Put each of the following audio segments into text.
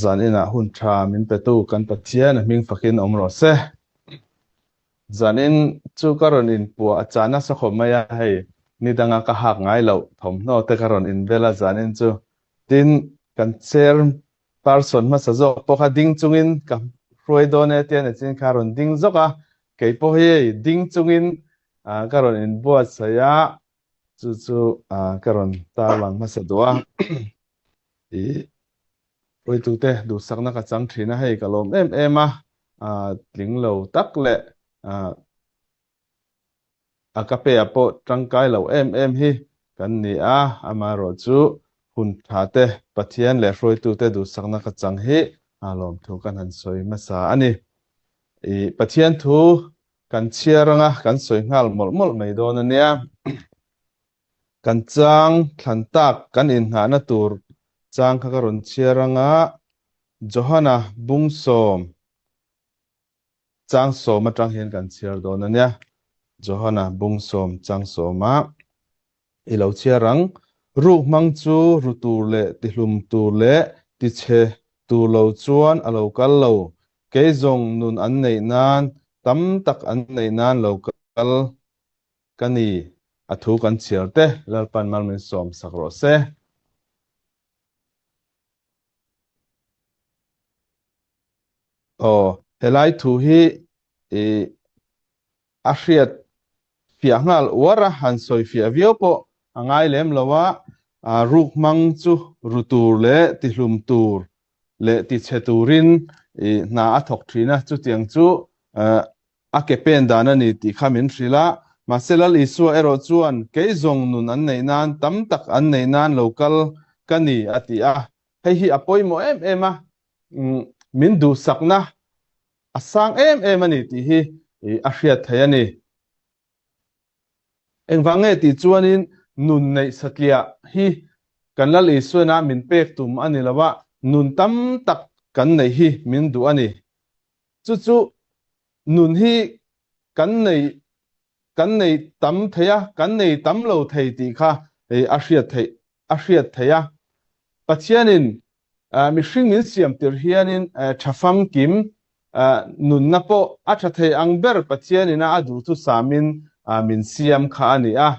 Zan inah hun tha min petu kan Pathian a hming fakin awm rawh se. Zanin chu ka rawn inpuah a chah nasa khawp mai a, hei ni danga ka hak ngai loh thawmhnaw te ka rawn inbel a zanin chu. Tin, kan chair person hmasa zawk pawh kha ding chungin ka hruai dawn e tia nichin kha a rawn ding zawk a, kei pawh hi hei ding chungin ka rawn inbuatsaih a, chu chu ka rawn tarlang hmasa duh a. I hruaitute duhsakna ka chang thin a, hei ka lawm em em a, tling lo tak leh a ka pe ah pawh tangkai lo em em hi kan ni a, amaherawhchu hun tha te Pathian leh hruaitute duhsakna ka chang hi lawmthu kan han sawi hmasa a ni. I Pathian thu kan chhiar anga kan sawi nghal mawlh mawlh mai dawn a nia. Kan chang thlan tak kan inhnahna tur chang kha ka rawn chhiar anga Johana bungsawm Chang sawm atang hian kan chhiar dawn a nia. Johana bung sawm chang sawma i lo chhiar ang. Ruk hmang chu ru tur leh tihlum tur leh tichhe tur lo chuan a lo kal lo. Kei zawng nun an neih nan, tam tak an neih nan lo kal ka ni. A thu kan chhiar te Lalpan mal min sawm sak rawh se. Aw, helai thu hi i a hriat fiah nghal uar a, han sawi fiah viau pawh a ngai lem lo a, ruk hmang chu ru tur leh tihlum tur leh tichhe turin i hna a thawk thin a, chutiang chu a ke pen dan a ni tih kha min hrilh a, mahse Lal Isua erawh chuan kei zawng nun an neih nan tam tak an neih nan lo kal ka ni a ti a, hei hi a pawimawh em em a, min duhsakna a sang em em a ni tih hi a hriat theih a ni. Engvang nge tih chuanin nun neih satliah hi kan Lal Isuana min pek tum a ni lo a, nun tam tak kan neih hi min duh a ni. Chu chu nun hi kan nei kan nei tam thei a, kan nei tam lo thei tih kha a hriat theih a hriat theih a. Pathianin mihring min siam tir hianin tha famkim nunna pawh a tha thei ang ber Pathianin a duhthusamin min siam kha a ni a.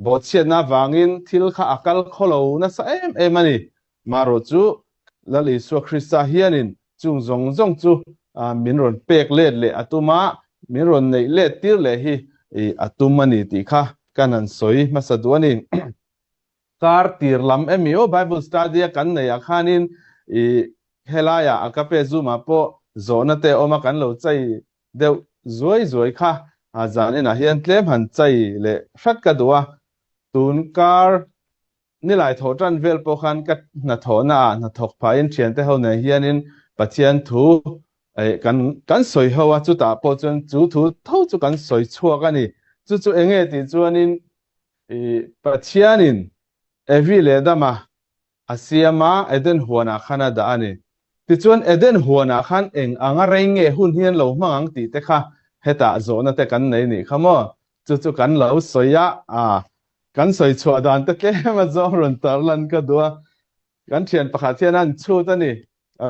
Bawhchhiatna avangin thil kha a kal khaw lo nasa em em a ni. Marawh chu Lal Isua Krista hianin chung zawng zawng chu min rawn pek let leh a tum a, min rawn neih let tir leh hi a tum a ni tih kha kan han sawi hmasa duh a ni. Kar tir lam emi aw Bible study a kan neih ah khanin i helai ah Agape Zoom ah pawh zawhna te awm a kan lo chai deuh zuai zuai kha a zan inah hian tlem han chai leh hrat ka duh a, tun kar nilai thawh tan vel pawh khan ka hnathawhna ah hnathawk phahin thiante ho nen hianin Pathian thu kan kan sawi ho a, chutah pawh chuan chu thu tho chu kan sawi chhuak a ni. Chu chu enge tih chuanin I Pathianin Evi leh Adama a siam a, Eden huanah khan a dah a ni. Tichuan, Eden huanah khan eng anga rei nge hun hi an lo hmang ang tih te kha hetah zawhna te kan nei nih kha maw? Chu chu kan lo sawi a, a kan sawi chhuah dan te tlem a zawng rawn tarlan ka duh a. Kan thian pakhat hian a han chhut a ni.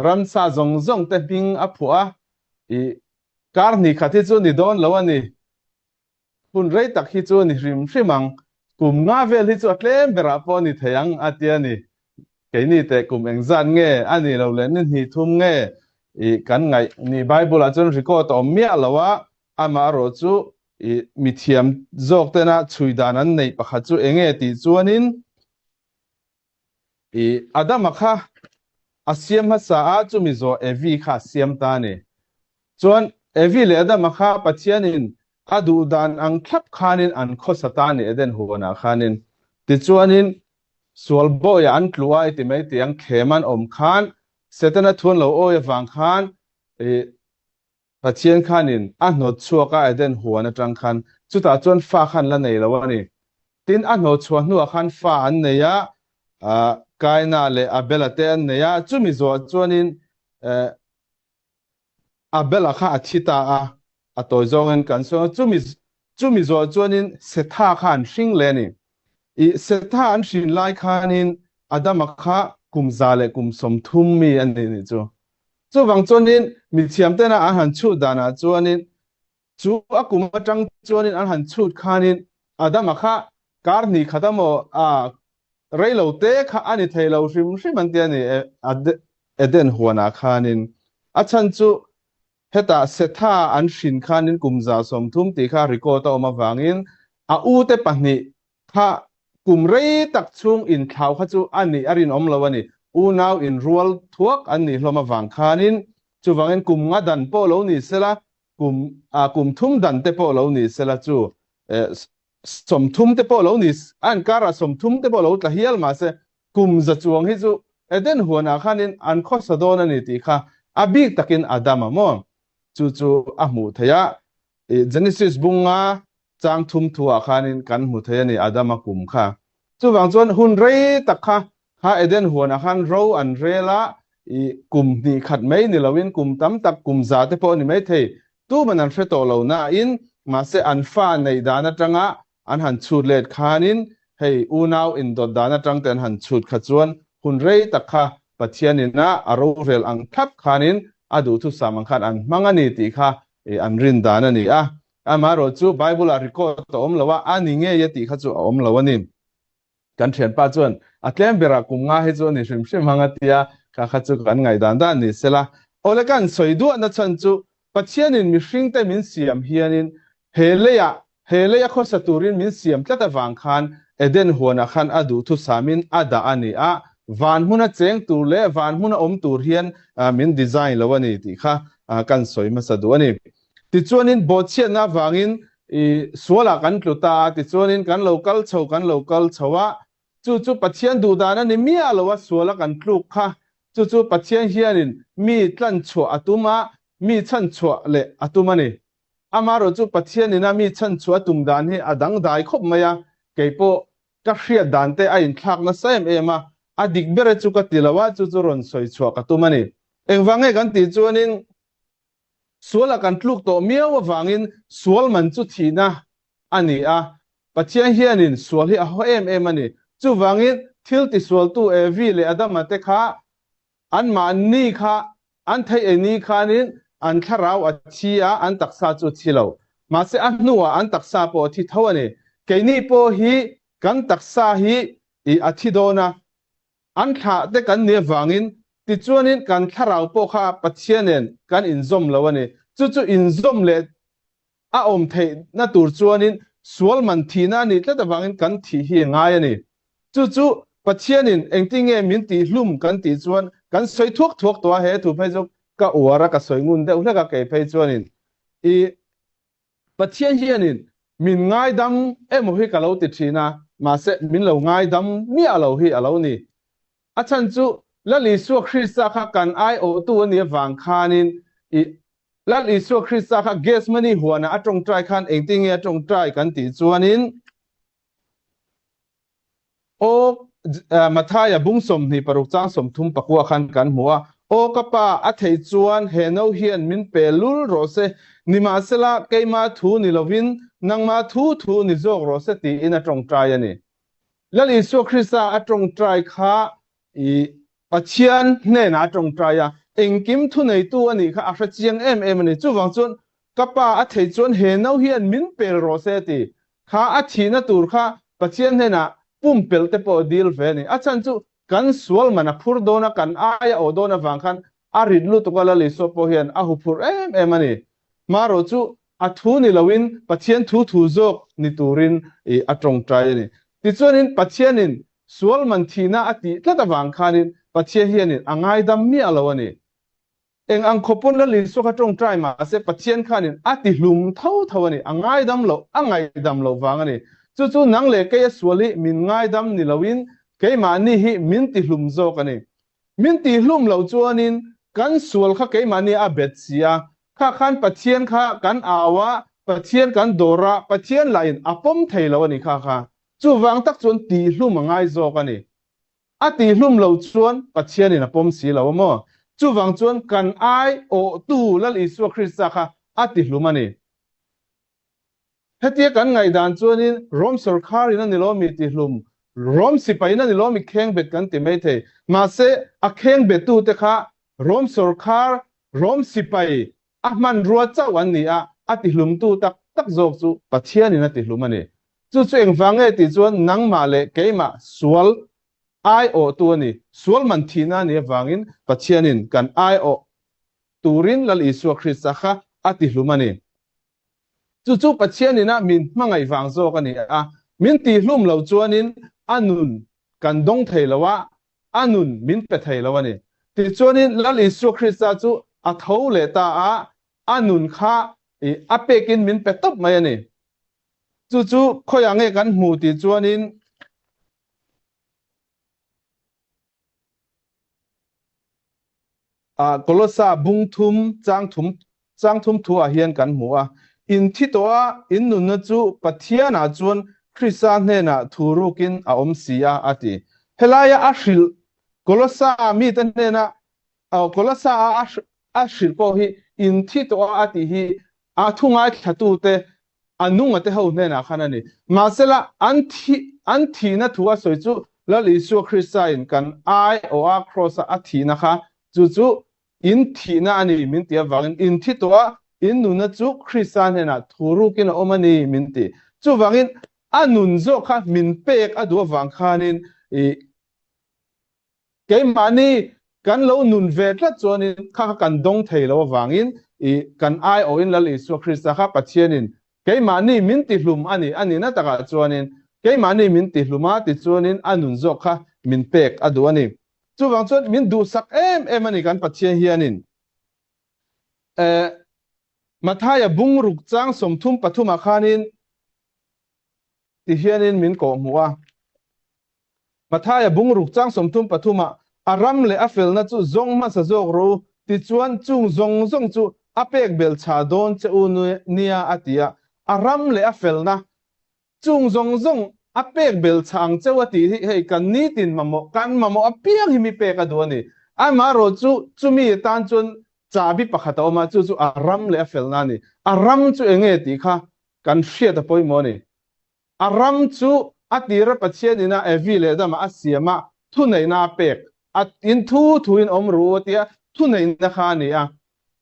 Ramsa zawng zawng te hming a phuah a, i kar hnih khat hi chu ni dawn lo a ni. Hun rei tak hi chu a ni hrim hrim ang. Kum nga vel hi chu a tlem berah pawh a ni thei ang a ti a ni. Keini teh kum engzat nge a nih loh leh ni hnih thum nge i kan ngaih ni Bible ah chuan record a awm miah lo a, amah erawh chu i mithiam zawk tena chhui dan an neih pakhat chu enge tih chuanin I Adama kha a siam hmasa a, chumi zawh Evi kha a siam ta a ni. Chuan Evi leh Adama kha Pathianin a duh dan ang thlap khanin an khawsa ta a ni Eden huanah khanin. Tichuanin sual bawiah an tlu a, i ti mai tih ang thlem an awm khan Setana thu an lo awi avang khan i Pathian khanin a hnawt chhuak a Eden huan atang khan, chutah chuan fa khan la nei lo a ni. Tin, a hnawh chhuah hnuah khan fa an nei a, Kaina leh Abela te an nei a, chumi zawh chuanin Abela kha a thi ta a, a tawi zawngin kan sawi ang a, chumi chumi zawh chuanin Setha kha an hring leh a ni. I Setha an hrin lai khanin Adama kha. kum 130 mi a ni nih chu. Chuvang chuanin mithiam tena an han chhut danah chuanin chu a kum atang chuanin an han chhut khanin Adama kha kar hnih khat emaw a rei lo te kha a ni thei lo hrim hrim an ti a ni Eden huanah khanin. A chhan chu hetah Setha an hrin khanin kum 130 tih kha record a awm avangin a ute pahnih kha kum rei tak chhung inthlau kha chu a nih a rinawm lo a ni. Unau inrual thuak an nih hlawm avang khanin chuvangin kum nga dan pawh lo ni sela, kum ah kum thum dan te pawh lo ni sela chu eh 30 te pawh lo ni a inkarah 30 te pawh lo tla hial mahse kum za chuang hi chu Eden huanah khanin an khawsa dawn a ni tih kha a bik takin Adama maw chu chu a hmuh theih a. Genesis bunga chang thum thuah khanin kan hmu thei a ni Adama kum kha. Chuvang chuan hun rei tak kha kha Eden huanah khan ro an rel a, i kum hnih khat mai ni loin kum tam tak kum za te pawh a ni mai thei. Tuman an hre tawh lo nain mahse an fa neih dan atanga an han chhut let khanin hei unau indawt dan atang te an han chhut kha chuan hun rei tak kha Pathianin a a rorel ang thlap khanin a duhthusam ang khan an hmang a ni tih kha an rin dan a ni a. Amaherawh chu Bible-ah record a awm lo a, a ni ngei e tih kha chu a awm lo a ni. Kan thianpa chuan a tlem berah kum nga hi chu a ni hrim hrim ang a ti a, kha kha chu kan ngaihdan dan ni sela. Awle kan sawi duahna chhan chu Pathianin mihringte min siam hianin he leiah he leia khawsa turin min siam tlat avang khan Eden huanah khan a duhthusamin a dah a ni a, van hmuna cheng tur leh van hmuna awm tur hian min design lo a ni tih kha kan sawi hmasa duh a ni. Tichuanin bawhchhiatna avangin i sualah kan tlu ta a, tichuanin kan lo kal chho kan lo kal chho a, chu chu Pathian duhdan a ni miah lo a, suala kan tluk kha, chu chu Pathian hianin mi tlanchhuah a tum a, mi chhanchhuah leh a tum a ni. Amaherawh chu Pathianin a mi chhanchhuah a tum dan hi a dangdai khawp mai a, kei pawh ka hriat dan te a inthlak nasa em em a, a dik ber e chu ka ti lo a, chu chu rawn sawi chhuah ka tum a ni. Engvang nge kan tih chuanin Sualah kan tluk tawh miau avangin sual man chu thihna a ni a, Pathian hianin sual hi a haw em em a ni. Chuvangin thil tisualtu Evi leh Adama te kha anmahni kha an theih ei ni khanin an thlarau a thi a, an taksa chu a thi lo. Mahse a hnuah an taksa pawh a thi tho a ni. Keini pawh hi kan taksa hi a thi dawn a, An thlah te kan nih avangin tichuanin kan thlarau pawh kha Pathian nen kan inzawm lo a ni. Chu chu inzawm leh a awm theihna tur chuanin sual man thihna a nih tlat avangin kan thih hi a ngai a ni. Chu chu Pathianin engtin nge min tihhlum kan tih chuan kan sawi thuak thuak tawh a, he thu phei chu ka uar a, ka sawi ngun deuh hlek a, kei phei chuanin i Pathian hianin min ngaidam emaw hi ka lo ti thin a, mahse min lo ngaidam miah lo hi a lo ni. A chhan chu Lal Isua Krista kha kan aiawhtu a nih avang khanin i Lal Isua Krista kha Gethsemane huanah a tawngtai khan engtin nge a tawngtai kan tih chuanin, Aw, Mathaia bung 26 chang 34 khan kan hmu a, Aw ka pa, a theih chuan he no hian min pe lul rawh se, nimahsela keima thu ni lovin nangma thu thu ni zawk rawh se tiin a tawngtai a ni. Lal Isua Krista a tawngtai kha i Pathian hnenah a tawngtai a, engkim thuneitu a nih kha a hre chiang em em a ni. Chuvang chuan ka pa a theih chuan he no hian min pel rawh se a ti. Kha a thihna tur kha Pathian hnenah pumpelh te pawh a dil ve a ni. A chhan chu kan sual man a phur dawn a, kan aia awh dawn avang khan a rit lutuk a Lal Isua pawh hian a huphurh em em a ni. Hmarawh chu a thu ni loin Pathian thu thu zawk ni turin a tawngtai a ni. Tichuanin Pathianin sual man thihna a tih tlat avang khanin Pathian hianin a ngaidam miah lo a ni. Eng ang khawpawn Lal Isua kha tawngtai mahse Pathian khanin a ti hlum tho tho a ni, a ngaidam loh, a ngaihdam loh vang a ni. Chu chu nang leh kei a sual hi min ngaidam ni loin keimahni hi min ti hlum zawk a ni. Min tihhlum loh chuanin kan sual kha keimahni a bet si a, kha khan Pathian kha kan au a, Pathian kan dawr a, Pathian lahin a pawm thei lo a ni kha kha. Chuvang tak chuan tihhlum a ngai zawk a ni. A tihhlum loh chuan Pathianin a pawm si lo a maw? Chuvang chuan kan ai awhtu Lal Isua Krista kha a tihlum a ni. Hetia kan ngaihdan chuanin Rom sawrkharin a ni lo mi tihlum. Rom sipaiin a ni lawm i khengbet kan ti maithei. Mahse, a khengbettute kha Rom sawrkhar, Rom sipai a hmanrua chauh an ni a, a tihlumtu tak tak zawk chu Pathianin a tihlum a ni. Chu chu engvang nge tih chuan nangmah leh keimah sual aiawhtu a ni. Sual man thihna a nih avangin Pathianin kan aiawh turin Lal Isua Krista kha a tihlum a ni. Chu chu Pathianin a min hmangaih vang zawk a ni a, min tihlum lo chuanin a nun kan dawng thei lo a, a nun min pe thei lo a ni. Tichuanin Lal Isua Krista chu a tho leh ta a, a nun kha a pekin min pe tawp mai a ni. Chu chu khawiah nge kan hmu tih chuanin Kolosa bung thum chang thum chang thum thu ah hian kan hmu a, In thi tawh a, in nunna chu Pathianah chuan Krista hnenah thu rukin a awm si a, a ti. Helaia a hrilh Kolosa mite hnena Kolosa a a hrilh pawh hi in thi tawh a a tih hi a thu ngaithlatute a nunga te ho hnenah khan a ni. Mahsela, an thi, an thihna thu a sawi chu Lal Isua Krista in kan aiawha Kraws-a a thihna kha, chu chu in thihna a ni min ti avangin in thi tawh a, in nunna chu Krista hnenah thu rukin a awm a ni min ti. Chuvangin a nun zawk kha min pek a duh avang khanin i Keimahni kan lo nun ve tlat chuanin kha kha kan dawng thei lo avangin i kan aiawhin Lal Isua Krista kha Pathianin keimahni min tihlum a ni a nihna takah chuanin keimahni min tihlum a tichuanin a nun zawk kha min pek a duh a ni. Chuvang chuan min duhsak em em a ni kan Pathian hianin. Eh, Mathaia bungruk chang 33 ah khanin ti hianin min kawhhmuh a. Mathaia bungruk chang 33 ah a ram leh a felna chu zawng hmasa zawk rawh u, tichuan chung zawng zawng chu a pek bel chha dawn che u nia a ti a. A ram leh a felna chung zawng zawng a pek bel chha ang cheu a tih hi hei kan nitin mamawh, kan mamawh apiang hi mi pek a duh a ni. Amaherawh chu chumi atan chuan chahbi pakhat a awm a, chu chu a ram leh a felna a ni. A ram chu eng nge tih kha kan hriat a pawimawh a ni. A ram chu a tira Pathian ina Evi leh Adama a siam a, thuneihna a pek. A in thu thuin awm ru a tia thuneihna kha a ni a.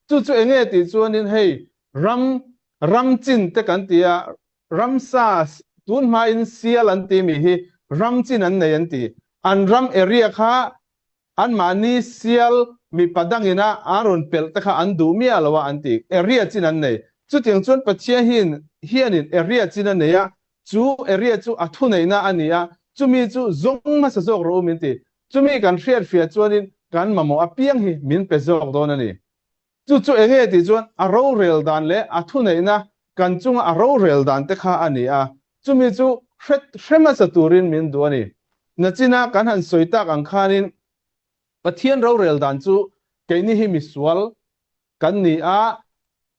Chu chu eng nge tih chuanin hei ram, ram chin te kan ti a, ramsa tun hmain sial an ti mi hi ram chin an nei an ti. An ram area kha Anmahni sial mipa dangina an rawn pelh te kha an duh miah lo a an ti. Area chin an nei. Chutiang chuan Pathian hian hianin area chin a nei a, chu area chu a thuneihna a ni a, chumi chu zawng hmasa zawk rawh u min ti. Chumi kan hriatfiah chuanin kan mamawh apiang hi min pe zawk dawn a ni. Chu chu eng nge tih chuan a rorel dan leh a thuneihna kan chunga a rorel dan te kha a ni a, chumi chu hre hre hmasa turin min duh a ni. Nachina kan han sawi tak ang khanin Pathian rorel dan chu keini hi misual kan ni a,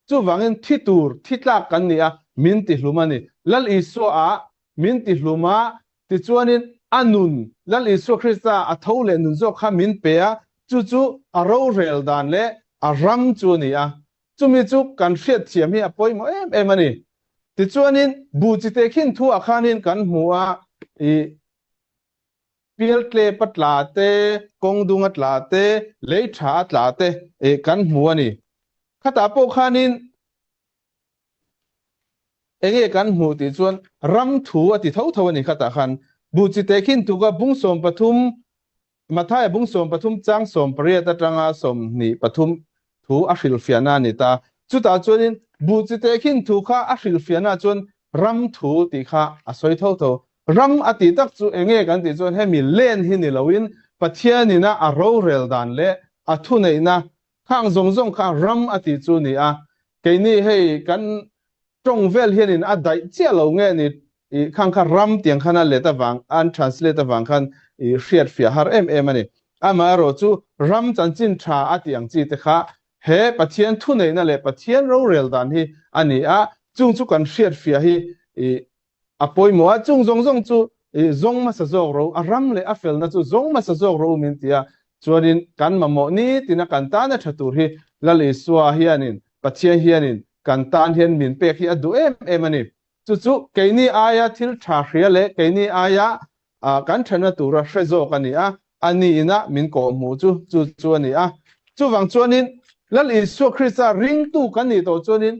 chuvangin thi tur, thi tlak kan ni a, min tihlum a ni. Lal Isua ah min tihlum a, tichuanin a nun, Lal Isua Krista a tho leh nun zawk kha min pe a, chu chu a rorel dan leh a ram chu a ni a. Chumi chu kan hriatthiam hi a pawimawh em em a ni. Tichuanin buh chite khin thu ah khanin kan hmu a, i pialtlep a tla te, kawng dung a tla te, lei tha a tla te kan hmu a ni. Khatah pawh khanin Enge kan hmuh tih chuan ram thu a ti tho tho a ni khatah khan. Buh chite khin tuka bung 13, Mathaia bung 13 chang 18 atanga 23 thu a hrilhfiahna a ni ta. Chutah chuanin buh chite khin thu kha a hrilhfiahna chuan ram thu tih kha a sawi tho tho. Ram a tih tak chu enge kan tih chuan hemi len hi ni loin Pathianina a rorel dan leh a thuneihna Khang zawng zawng kha ram a tih chu ni a, keini hei kan tawng vel hianin a daih chiah lo nge ni i khang kha ram tiang khan a let avang an translate avang khan i hriat fiah har em em a ni. Amaherawh chu ram chanchin tha a tih ang chi te kha he Pathian thuneihna leh Pathian rorel dan hi a ni a, chung chu kan hriat fiah hi i A pawimawh a, chung zawng zawng chu zawng hmasa zawk ro, a ram leh a felna chu zawng hmasa zawk ro min ti a, chuanin kan mamawh nitina kan tana tha tur hi Lal Isua hianin, Pathian hianin kan tan hian min pek hi a duh em em a ni. Chu chu keini aia thil tha hria leh keini aia. Kan ṭhenna tura hre zawk a ni a, a niin a min kawhhmuh chu chu chu a ni a. Chuvang chuanin Lal Isua Krista ringtu kan nih tawh chuanin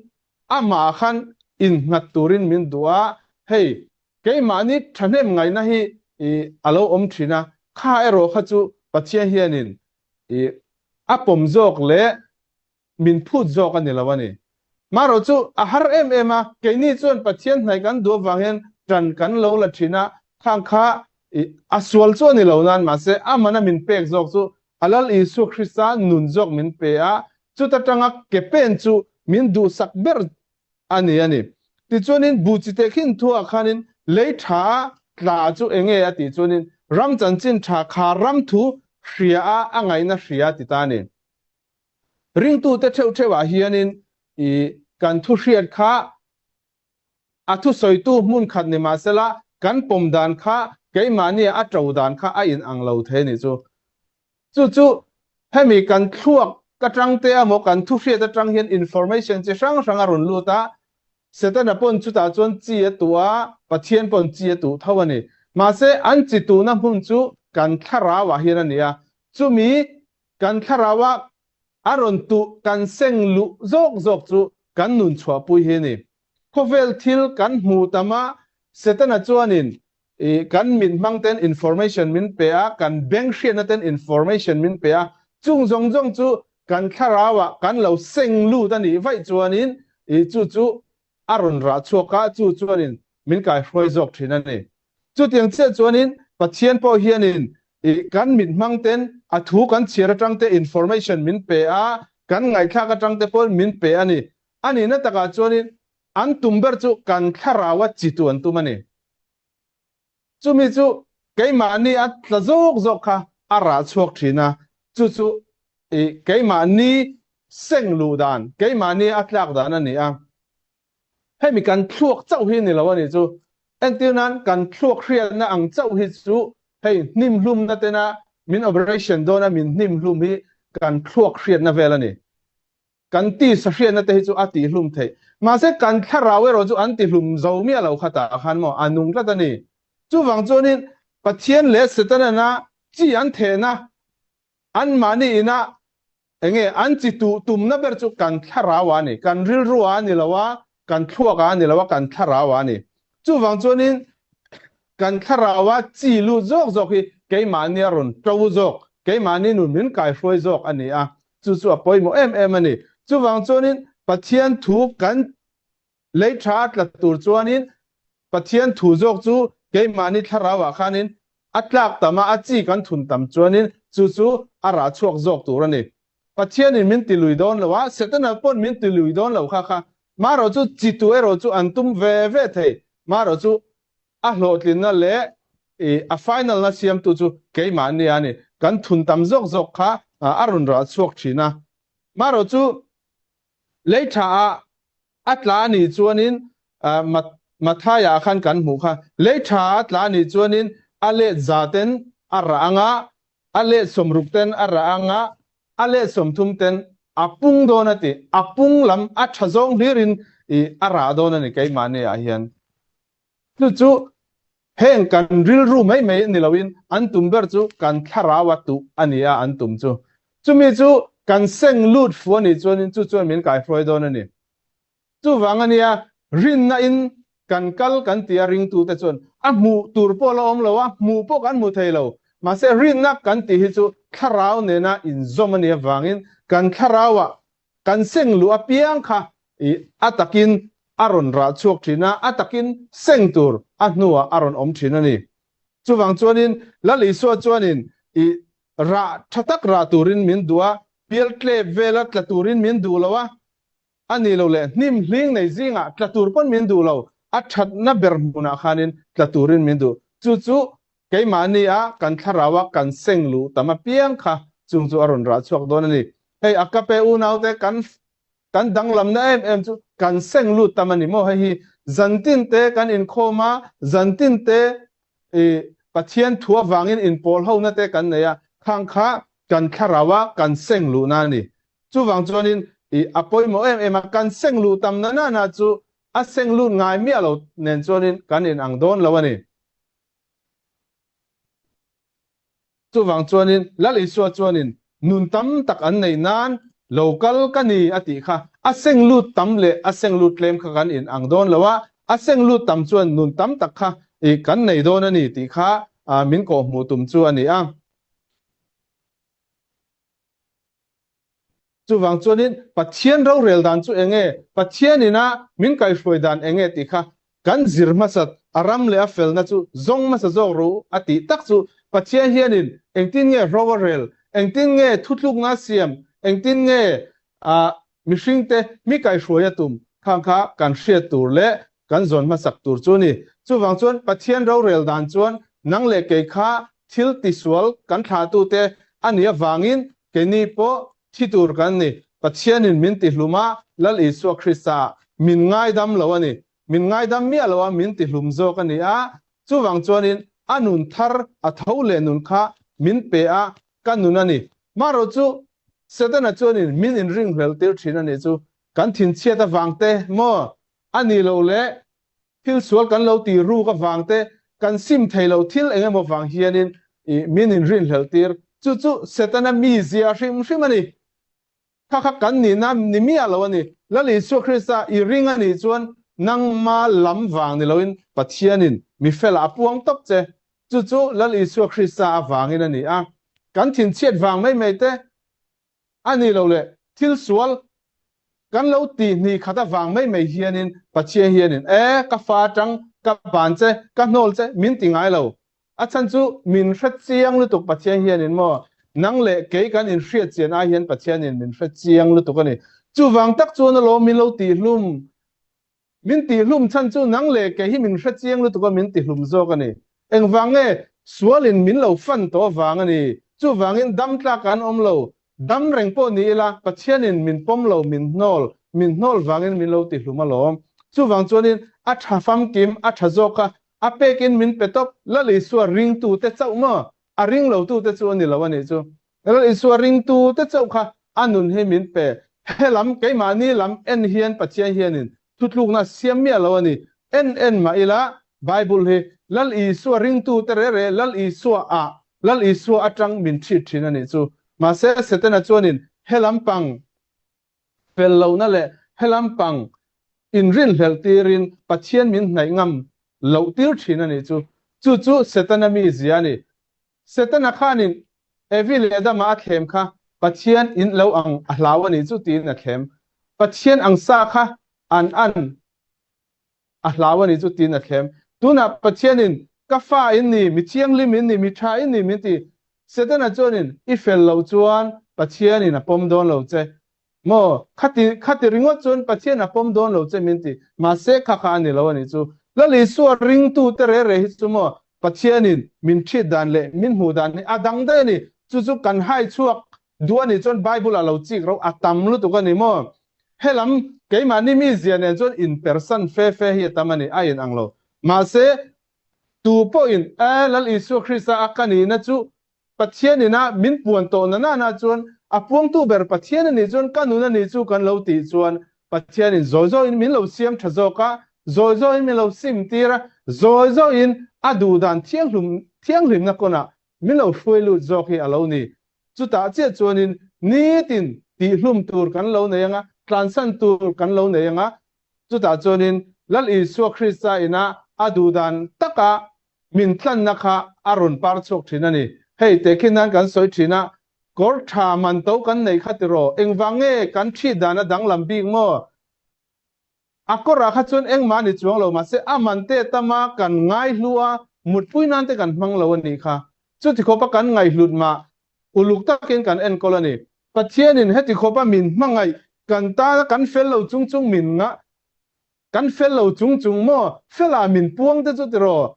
amah khan innghat turin min duh a, hei keimahni ṭhahnem ngaihna hi a lo awm ṭhin a, kha erawh kha chu Pathian hianin a pawm zawk leh min phut zawk a ni lo a ni. Marawh chu a har em em a, keini chuan Pathian hnaih kan duh avang hian ṭan kan lo la ṭhin a, khang kha a sual chu a ni lo nan, mahse a mana min pek zawk chu a Lal Isua Krista nun zawk min pe a, chuta ṭanga ke pen chu min duhsak ber a ni a ni. Tichuanin bu chi tehkhin thuah khanin lei ṭha a tla chu enge a tih chuanin ram chanchin ṭha kha ram thu hria a a ngaihna hria a ti ta a ni. Ringtute theuh theuhah hianin i kan thu hriat kha a thusawitu hmun khat ni mahsela kan pawm dan kha keimahnia a to dan kha a in ang lo thei a nih chu. Chu chu hemi kan thluak atang te emaw kan thu hriat atang hian information chi hrang hrang a rawn lut a, Setana pawn chutah chuan chi a tuh a, Pathian pawn chi a tuh tho a ni. Mahse an chi tuhna hmun chu kan thlarauah hian a ni a, chumi Kan thlarauah a rawn tuh kan seng luh zawk zawk chu kan nun chhuahpui hi a ni. Khawvel thil kan hmu tam a, Setana chuanin kan mit hmang ten information min pe a, kan beng hriatna ten information min pe a, chung zawng zawng chu kan thlarauah kan lo seng lut a nih vaih chuanin chu chu a rawn rah chhuak a, chu chuanin min kaihruai zawk thin a ni. Chutiang chiah chuanin Pathian pawh hianin kan mit hmang ten a thu kan chhiar atang te information min pe a, kan ngaihthlak atang te pawhin min pe a ni. A nihna takah chuanin an tum ber chu kan thlarau a chitu an tum a ni. Chumi chu keimahni a tla zawk zawk kha a rah chhuak thin a, chu chu keimahni seng luh dan, keimahni a tlak dan a ni a. Hemi kan thluak chauh hi ni lo a nih chu. Entir nan kan thluak hriatna ang chauh hi chu hei hnim hlumna tena min operation dawn a min hnim hlum hi kan thluak hriatna vel a ni. Kan tisa hriatna te hi chu a tihhlum theih. Mahse kan thlarau erawh chu an tihlum zo miah lo khatah khan maw a nung tlat a ni. Chuvang chuanin Pathian leh Setana chi an thehna anmahni inah Enge an chi tuh tumna ber chu kan thlarau ah a ni, kan rilru ah a ni lo a, kan thluak ah a ni lo a, kan thlarau ah a ni. Chuvang chuanin kan thlarau ah chi lut zawk zawk hi keimahni a rawn to zawk, keimahni nun min kaihruai zawk a ni a, chu chu a pawimawh em em a ni. Chuvang chuanin Pathian thu kan Lei tha a tla tur chuanin Pathian thu zawk chu keimahni thlarauah khanin a tlak tam a, a chi kan thun tam chuanin chu chu a rah chhuak zawk tur a ni. Pathianin min ti lui dawn lo a, Setana pawn min ti lui dawn lo kha kha. Marawh chu chi tu erawh chu an tum ve ve thei. Marawh chu a hlawhtlinna leh a final na siamtu chu keimahni a ni. Kan thun tam zawk zawk kha a rawn rah chhuak thin a. Marawh chu Lei tha ah a tla a nih chuanin Matthai-ah khan kan hmuh kha, lei tha a tla a nih chuanin a let za ten a rah ang a, a let 60 ten a rah ang a, a let 30 ten a pung dawn a ti. A pung lam a tha zawng hlirin a rah dawn a ni keimahni ah hian. Chu chu heng kan rilru mai mai ni loin an tum ber chu kan thlarau a tuh a ni a an tum chu. Chumi chu kan seng lut fu a nih chuanin chu chuan min kaihruai dawn a ni. Chuvang a nia rinna in kan kal kan ti a ringtute chuan a hmuh tur pawh la awm lo a, hmuh pawh kan hmu thei lo. Mahse rinna kan tih hi chu thlarau nena inzawm a nih avangin kan thlarauah Kan seng luh apiang kha i a takin a rawn rah chhuak thin a, a takin seng tur a hnuah a rawn awm thin a ni. Chuvang chuanin Lal Isua chuanin i rah tha tak rah turin min duh a, pial tlep vela tla turin min duh lo a, a ni lo leh hnim hling nei zingah tla tur pawn min duh lo, a thatna ber hmunah khanin tla turin min duh. Chu chu Keimahni a kan thlarau a kan seng luh tam apiang kha chung chu a rawn rah chhuak dawn a ni. Hei a ka pe unaute kan kan danglamna em em chu kan seng lut tam a ni maw? Hei hi zantin te kan inkhawm a, zantin te i Pathian thu avangin inpawl hona te kan nei a, khang kha kan thlarau a kan seng luhna a ni. Chuvang chuanin i a pawimawh em em a, kan seng luh tam na na na chu a seng lut ngai miah lo nen chuanin kan inang dawn lo a ni. Chuvang chuanin Lal Isua chuanin nun tam tak an neih nan lo kal ka ni a tih kha a seng lut tam leh a seng lut tlem kha kan in ang dawn lo a, a seng lut tam chuan nun tam tak kha kan nei dawn a ni tih kha min kawhhmuh tum chu a ni a. Chuvang chuanin Pathian rorel dan chu eng nge, Pathian ina min kaihruai dan eng nge tih kha kan zir hmasat, a ram leh a felna chu zawng hmasa zawk ru a tih tak chu Pathian hianin engtin nge ro a rel, engtin nge thutlukna a siam, engtin nge mihringte mi kaihruai a tum khang kha kan hriat tur leh kan zawn hmasak tur chu a ni. Chuvang chuan Pathian rorel dan chuan nang leh kei kha thil tisual kan thlahtute a nih avangin Keini pawh thi tur kan ni. Pathianin min tihlum a, Lal Isua Krista min ngaidam lo a ni. Min ngaidam miah lo a, min tihlum zawk a ni a. Chuvang chuanin a nun thar, a tho leh nun kha min pe a, ka nun a ni. Marawh chu Setana chuanin min inringhlel tir thin a nih chu. Kan thinchhiat avang te maw a nih loh leh Thil sual kan lo tih ruk avang te, kan sim thei lo thil eng emaw vang hianin i min inrinhlelh tir. Chu chu Setana mizia hrim hrim a ni. Kha kha kan nihna ni miah lo a ni. Lal Isua Krista i ring a nih chuan nangma lam vang ni loin Pathianin mi felah a puang tawp che. Chu chu Lal Isua Krista avangin a ni a. Kan thinchhiat vang mai mai te, A ni lo le, thil sual kan lo tih hnih khat avang mai mai hianin Pathian hianin, E, ka fa atang, ka ban che, ka hnawl che, min ti ngai lo. A chhan chu min hre chiang lutuk Pathian hianin maw, nang leh kei kan inhriat chian ai hian Pathianin min hre chiang lutuk a ni. Chuvang tak chuan alawm min lo tihhlum Min tihhlum chhan chu nang leh kei hi min hre chiang lutuk a, min tihlum zawk a ni. Engvang nge? Sualin min lo fan tawh avang a ni. Chuvangin dam tlak an awm lo. Dam reng pawh ni ila, Pathianin min pawm lo, min hnawl, min hnawl vangin min lo tihlum alawm. Chuvang chuanin a tha famkim, a tha zawk kha a pekin min pe tawp. Lal Isua ringtute chauh maw? A ring lotute chu a ni lo a nih chu. Lal Isua ringtute chauh kha a nun hi min pe. He lam, keimahni lam en hian Pathian hianin thutlukna a siam miah lo a ni. En en mah ila, Bible hi Lal Isua ringtute re re Lal Isua ah, Lal Isua atang min ṭhit ṭhin a nih chu. Mahse, Setana chuanin he lampang fel lohna leh he lampang inrinhlelh tirin Pathian min hnaih ngam loh tir thin a nih chu. Chu chu Setana mizia a ni. Setana khanin Evi leh Adama a thlem kha Pathian in lo ang a hlau a nih chu tiin a thlem. Pathian ang sa kha an an A hlau a ni chu tiin a thlem. Tunah Pathianin, Ka fa in ni, mi thianghlim in ni, mi tha in ni min ti. Setana chuanin, I fel loh chuan Pathianin a pawm dawn lo che. Maw? Khati, khati ringawt chuan Pathian a pawm dawn lo che min ti. Mahse, kha kha a ni lo a nih chu. Lal Isua ringtute re re hi chu maw, Pathianin min ṭhit dan leh min hmuh dan hi a dang daih a ni. Chu chu kan hai chhuak duh a nih chuan Bible-ah lo chik ro a tam lutuk a ni maw? Helam keimahni mizia nen chuan inpersan fe fe hi a tam a ni, a inang lo. Mahse, tu pawhin, E, Lal Isua Krista a ka nihna chu Pathian ina min puan tawh na nana chuan a puangtu ber Pathian a nih chuan ka nun a nih chu kan lo tih chuan Pathianin zawi zawiin min lo siam tha zawk a, zawi zawiin min lo sim tir a, zawi zawiin a duhdan thianghlum thianghlimna kawnah min lo hruai lut zawk hi a lo ni. Chutah chiah chuanin nitin tihhlum tur kan lo nei anga, tlansan tur kan lo nei anga, chutah chuanin Lal Isua Krista ina a duhdan taka min tlanna kha a rawn par chhuak thin a ni. Hei tehkhin nan kan sawi thin a, kawr tha man to kan neih kha tiraw, engvang nge kan thit dan a danglam bik maw? A kawrah kha chuan engmah a ni chuang lo, mahse a man te tama kan ngaihlu a, mutpui nan te kan hmang lo a nih kha. Chuti khawpa kan ngaihhlut mah uluk takin kan enkawl a ni. Pathianin heti khawpa min hmangaih kan tana kan fel lo chung chung min ngah kan fel lo chung chung maw felah min puang te chu tiraw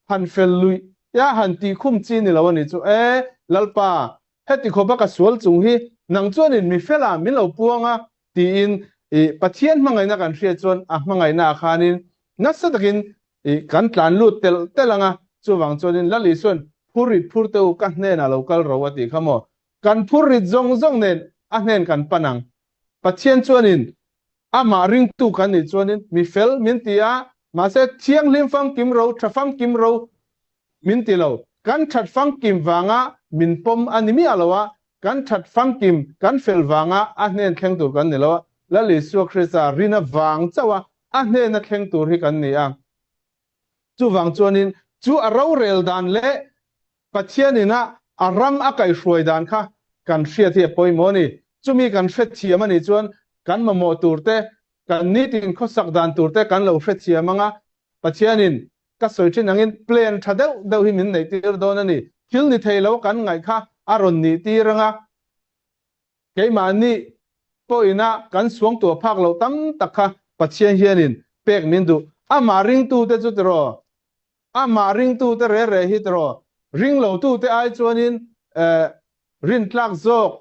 han fel luih a han tih khum chi ni lo a nih chu e Lalpa Heti khawpa ka sual chung hi nang chuanin mi fela min lo puang a tiin i Pathian hmangaihna kan hriat chuan a hmangaihna ah khanin nasa takin i kan tlan lut telh telh ang a, chuvang chuanin Lal Isuan phur rit phur teh u ka hnenah lo kal ro a tih kha maw? Kan phur rit zawng zawng nen a hnen kan pan ang. Pathian chuanin amah ringtu kan nih chuanin mi fel min ti a, mahse thianghlim famkim ro, tha famkim ro Min ti lo. Kan that famkim vanga min pawm a ni miah lo a, kan that famkim, kan fel vanga a hnen thleng tur kan ni lo a, Lal Isua Krista rina vang chauh a a hnena thleng tur hi kan ni a. Chuvang chuanin chu a rorel dan leh Pathianin a a ram a kaihhruai dan kha kan hriat hi a pawimawh a ni. Chumi kan hrethiam a nih chuan kan mamawh tur te, kan nitin khawsak dan tur te kan lo hrethiam ang a, Pathianin ka sawi thin angin plan tha deuh deuh hi min neih tir dawn a ni. Thil ni thei lo kan ngaih kha a rawn nih tir ang a. Keimahni pawhina kan suangtuah phak loh tam tak kha Pathian hianin pek min duh. Amah ringtute chu tiraw? Amah ringtute re re hi tiraw? Ring lotute ai chuanin rintlak zawk,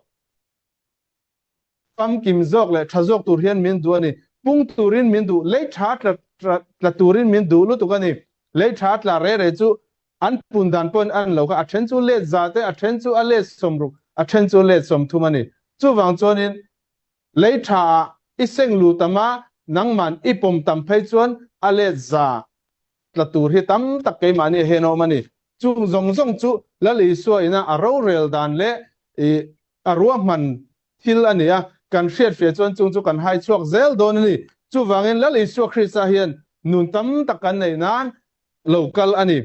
famkim zawk leh tha zawk tur hian min duh a ni. Pung turin min duh, lei tha tla turin min duh lutuk a ni. Lei tha tla re re chu An pun dan pawhin an lo kha, a then chu let za te, a then chu a let 60, a then chu let 30 a ni. Chuvang chuanin lei tha ah i seng lu tam a, nangman i pawm tam phei chuan a let za tla tur hi tam tak keimahni a hen awm a ni. Chung zawng zawng chu Lal Isua ina a rorel dan leh i a ruahman thil a ni a, kan hriatfiah chuan chung chu kan hai chhuak zel dawn a ni. Chuvangin Lal Isua Krista hian nun tam tak kan neih nan lo kal a ni.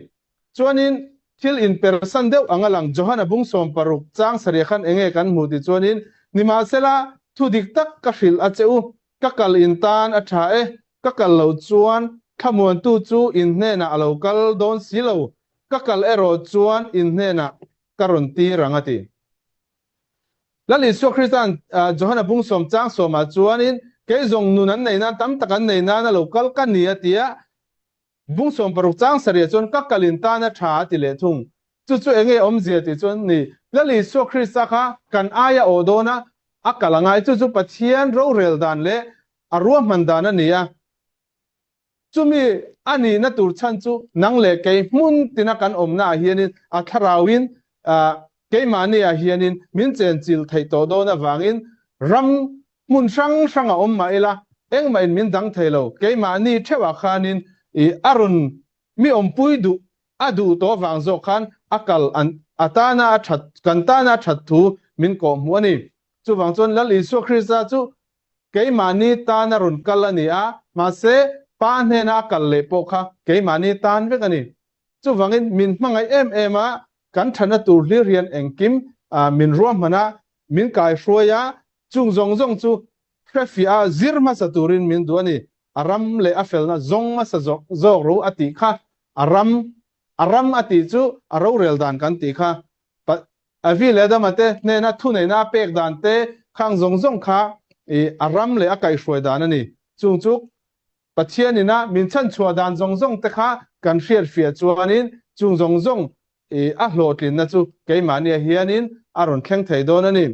Chuanin thil inpersan deuh ang a lang Johana bung 16 chang sarih khan enge kan hmuh tih chuanin, Nimahsela, thu dik tak ka hrilh a che u, ka kal in tan a tha e, ka kal loh chuan thlamuantu chu in hnenah a lo kal dawn si lo, ka kal erawh chuan in hnenah ka rawn tir ang a ti. Lal Isua Krista'n Johana bung sawm chang sawmah chuanin, Kei zawng nun an nei nan tam tak an nei nan a lo kal ka ni a ti a, Bung 16 chang sarih chuan ka kal in tan a tha a ti leh thung. Chu chu enge awmzia tih chuan ni, Lal Isua Krista kha kan aia awh dawn a, a kal a ngai. Chu chu Pathian rorel dan leh a ruahman dan a ni a. Chumi a nihna tur chhan chu nang leh kei hmun tina kan awmna ah hianin a thlarauin keimahni ah hianin min chenchilh theih tawh dawn avangin ram Hmun hrang hrang a awm mah ila, engmah in min dang thei lo. Keimahni theuhah khanin i a rawn mi awmpui duh a duh tawh vang zawk khan a kal an a tana a that kan tana a that thu min kawh hmuh a ni. Chuvang chuan Lal Isua Krista chu keimahni tana rawn kal a ni a, mahse Pa hnena a kal leh pawh kha keimahni tan vek a ni. Chuvangin min hmangaih em em a, kan thana tur hlir hian engkim min ruahman a, min kaihruai a, Chung zawng zawng chu hrefiah a zir hmasa turin min duh a ni. A ram leh a felna zawng hmasa zawk ro a tih kha a ram, a ram a tih chu a rorel dan kan tih kha. Evi leh Adama te hnena thuneihna a pek dan te khang zawng zawng kha a ram leh a kaihhruai dan a ni. Chung chu Pathian ina min chhanchhuah dan zawng zawng te kha kan hriatfiah chuanin chung zawng zawng a hlawhtlinna chu keimahnia hianin a rawn thleng thei dawn a ni.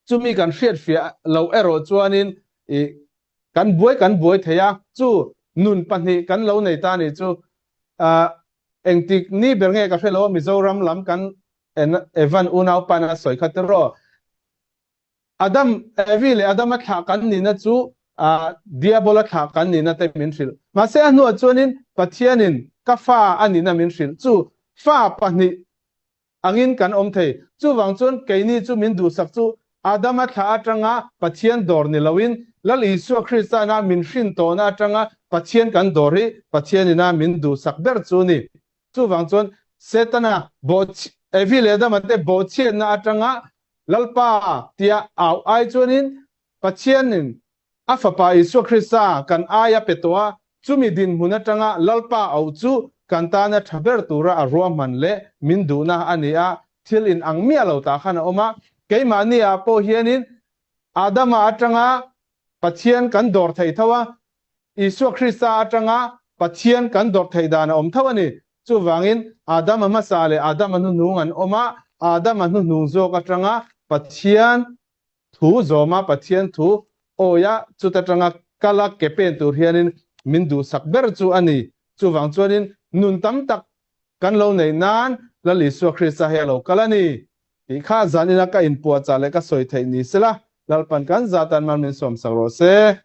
Chumi kan hriatfiah loh erawh chuanin i kan buai kan buai thei a, chu nun pahnih kan lo nei ta nih chu engtik ni ber nge ka hre lo a, Mizoram lam kan Evan unaupa in a sawi kha tiraw. Adam, Evi leh Adama thlah kan nihna chu Diabola thlah kan nihna te min hrilh. Mahse a hnuah chuanin Pathianin ka fa a nihna min hrilh. Chu fa pahnih angin kan awm thei. Chuvang chuan keini chu min duhsak chu Adama thlah atanga Pathian dawr ni loin Lal Isua Kristana min hrin tawhna atanga Pathian kan dawr hi Pathianina min duhsak ber chu ni. Chuvang chuan Setana bawh Evi leh Adama te bawhchhiatna atanga Lalpa tia au ai chuanin Pathianin A Fapa Isua Krista kan aia pe tawh a, chumi dinhmun atanga Lalpa auh chu kan tana tha ber tura a ruahman leh min duhna a ni a, thil in ang miah lo tah khan a awm a. Keimahni ah pawh hianin Adama atanga Pathian kan dawr thei tho a, Isua Krista atanga Pathian kan dawr theih dan a awm tho a ni. Chuvangin Adama hmasa leh Adama hnuhnung an awm a, Adama hnuhnung zawk atanga Pathian Thu zawma Pathian thu awia chuta tanga kala ke pen tur hianin min duhsak ber chu a ni. Chuvang chuanin nun tam tak kan lo neih nan Lal Isua Krista hi a lo kal a ni tih kha zanina ka inpuahchah leh ka sawi theih ni sela, Lalpan kan zah tan mal min sawmsak rawh se.